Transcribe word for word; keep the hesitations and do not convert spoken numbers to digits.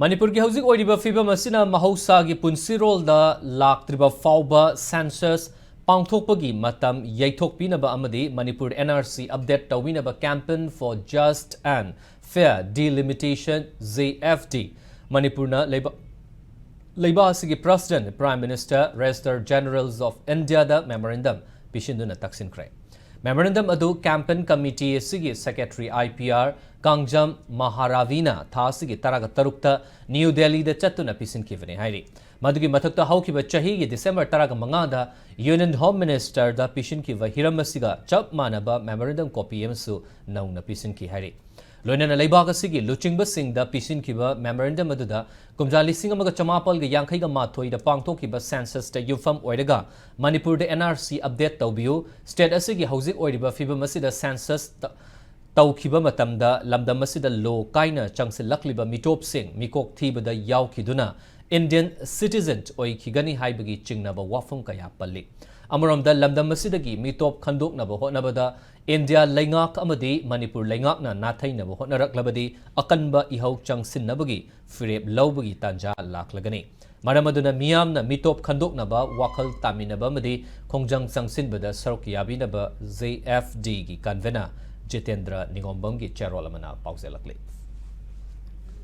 ꯃꯅꯤꯄꯨꯔꯒꯤ ꯍꯧꯖꯤꯛ ꯑꯣꯏꯔꯤꯕ ꯐꯤꯕꯝ ꯑꯁꯤꯅ ꯃꯍꯧꯁꯥꯒꯤ ꯄꯨꯟꯁꯤꯔꯣꯜꯗ ꯂꯥꯛꯇ꯭ꯔꯤꯕ ꯐꯥꯎꯕ ꯁꯦꯟꯁꯁ ꯄꯥꯡꯊꯣꯛꯄꯒꯤ ꯃꯇꯝ ꯌꯩꯊꯣꯛꯄꯤꯅꯕ ꯑꯃꯗꯤ Manipur N R C update ꯇꯧꯕꯤꯅꯕ Campaign for Just and Fair Delimitation, J F D, ꯃꯅꯤꯄꯨꯔꯅ ꯂꯩꯕꯥꯛ, ꯂꯩꯕꯥꯛ ꯑꯁꯤꯒꯤ President, Prime Minister, Registrar Generals of Indiaꯗ memorandum ꯄꯤꯁꯤꯟꯗꯨꯅ ꯇꯛꯁꯤꯟꯈ꯭ꯔꯦ꯫ Memorandum ꯑꯗꯨ Campaign Committee ꯑꯁꯤꯒꯤ Secretary I P R Kangjam ꯃꯍꯥꯔꯥꯕꯤꯅ ꯊꯥ ꯑꯁꯤꯒꯤ ꯇꯔꯥꯒ ꯇꯔꯨꯛꯇ ꯅ꯭ꯌꯨ ꯗꯦꯜꯂꯤꯗ ꯆꯠꯇꯨꯅ ꯄꯤꯁꯤꯟꯈꯤꯕꯅꯤ ꯍꯥꯏꯔꯤ꯫ ꯃꯗꯨꯒꯤ ꯃꯊꯛꯇ ꯍꯧꯈꯤꯕ ꯆꯍꯤꯒꯤ December ꯇꯔꯥꯒ ꯃꯉꯥꯗ Union Home Ministerꯗ ꯄꯤꯁꯤꯟꯈꯤꯕ ꯍꯤꯔꯝ ꯑꯁꯤꯒ ꯆꯞ ꯃꯥꯟꯅꯕ memorandum copy ꯑꯃꯁꯨ ꯅꯧꯅ ꯄꯤꯁꯤꯟꯈꯤ ꯍꯥꯏꯔꯤ꯫ ꯂꯣꯏꯅꯅ ꯂꯩꯕꯥꯛ ꯑꯁꯤꯒꯤ ꯂꯨꯆꯤꯡꯕꯁꯤꯡꯗ ꯄꯤꯁꯤꯟꯈꯤꯕ memorandum ꯑꯗꯨꯗ ꯀꯨꯝꯖꯥ ꯂꯤꯁꯤꯡ ꯑꯃꯒ ꯆꯃꯥꯄꯜꯒ ꯌꯥꯡꯈꯩꯒ ꯃꯥꯊꯣꯏꯗ ꯄꯥꯡꯊꯣꯛꯈꯤꯕ ꯁꯦꯟꯁꯁꯇ ꯌꯨꯝꯐꯝ ꯑꯣꯏꯔꯒ ꯃꯅꯤꯄꯨꯔꯗ N R C update ꯇꯧꯕꯤꯌꯨ, state ꯑꯁꯤꯒꯤ ꯍꯧꯖꯤꯛ ꯑꯣꯏꯔꯤꯕ ꯐꯤꯕꯝ ꯑꯁꯤꯗ ꯁꯦꯟꯁꯁ ꯇ-, ꯇꯧꯈꯤꯕ ꯃꯇꯝꯗ ꯂꯝꯗꯝ ꯑꯁꯤꯗ ꯂꯣ ꯀꯥꯏꯅ ꯆꯪꯁꯤꯜꯂꯛꯂꯤꯕ ꯃꯤꯇꯣꯞꯁꯤꯡ ꯃꯤꯀꯣꯛ ꯊꯤꯕꯗ ꯌꯥꯎꯈꯤꯗꯨꯅ Indian citizen ꯑꯣꯏꯈꯤꯒꯅꯤ ꯍꯥꯏꯕꯒꯤ ꯆꯤꯡꯅꯕ ꯋꯥꯐꯝ ꯀꯌꯥ ꯄꯜꯂꯤ꯫ ꯑꯃꯔꯣꯝꯗ ꯂꯝꯗꯝ ꯑꯁꯤꯗꯒꯤ ꯃꯤꯇꯣꯞ ꯈꯟꯗꯣꯛꯅꯕ ꯍꯣꯠꯅꯕꯗ ꯏꯟꯗꯤꯌꯥ ꯂꯩꯉꯥꯛ ꯑꯃꯗꯤ ꯃꯅꯤꯄꯨꯔ ꯂꯩꯉꯥꯛꯅ ꯅꯥꯊꯩꯅꯕ ꯍꯣꯠꯅꯔꯛꯂꯕꯗꯤ ꯑꯀꯟꯕ ꯏꯍꯧ ꯆꯪꯁꯤꯟꯅꯕꯒꯤ ꯐꯤꯔꯦꯞ ꯂꯧꯕꯒꯤ ꯇꯥꯟꯖꯥ ꯂꯥꯛꯂꯒꯅꯤ꯫ ꯃꯔꯝ ꯑꯗꯨꯅ ꯃꯤꯌꯥꯝꯅ ꯃꯤꯇꯣꯞ ꯈꯟꯗꯣꯛꯅꯕ ꯋꯥꯈꯜ ꯇꯥꯃꯤꯟꯅꯕ ꯑꯃꯗꯤ ꯈꯣꯡꯖꯪ ꯆꯪꯁꯤꯟꯕꯗ ꯁꯔꯨꯛ ꯌꯥꯕꯤꯅꯕ J F Dꯒꯤ convener ꯖꯤꯇꯦꯟꯗ꯭ꯔ ꯅꯤꯉꯣꯝꯕꯝꯒꯤ ꯆꯦꯔꯣꯜ ꯑꯃꯅ ꯄꯥꯎꯖꯦꯜꯂꯛꯂꯤ꯫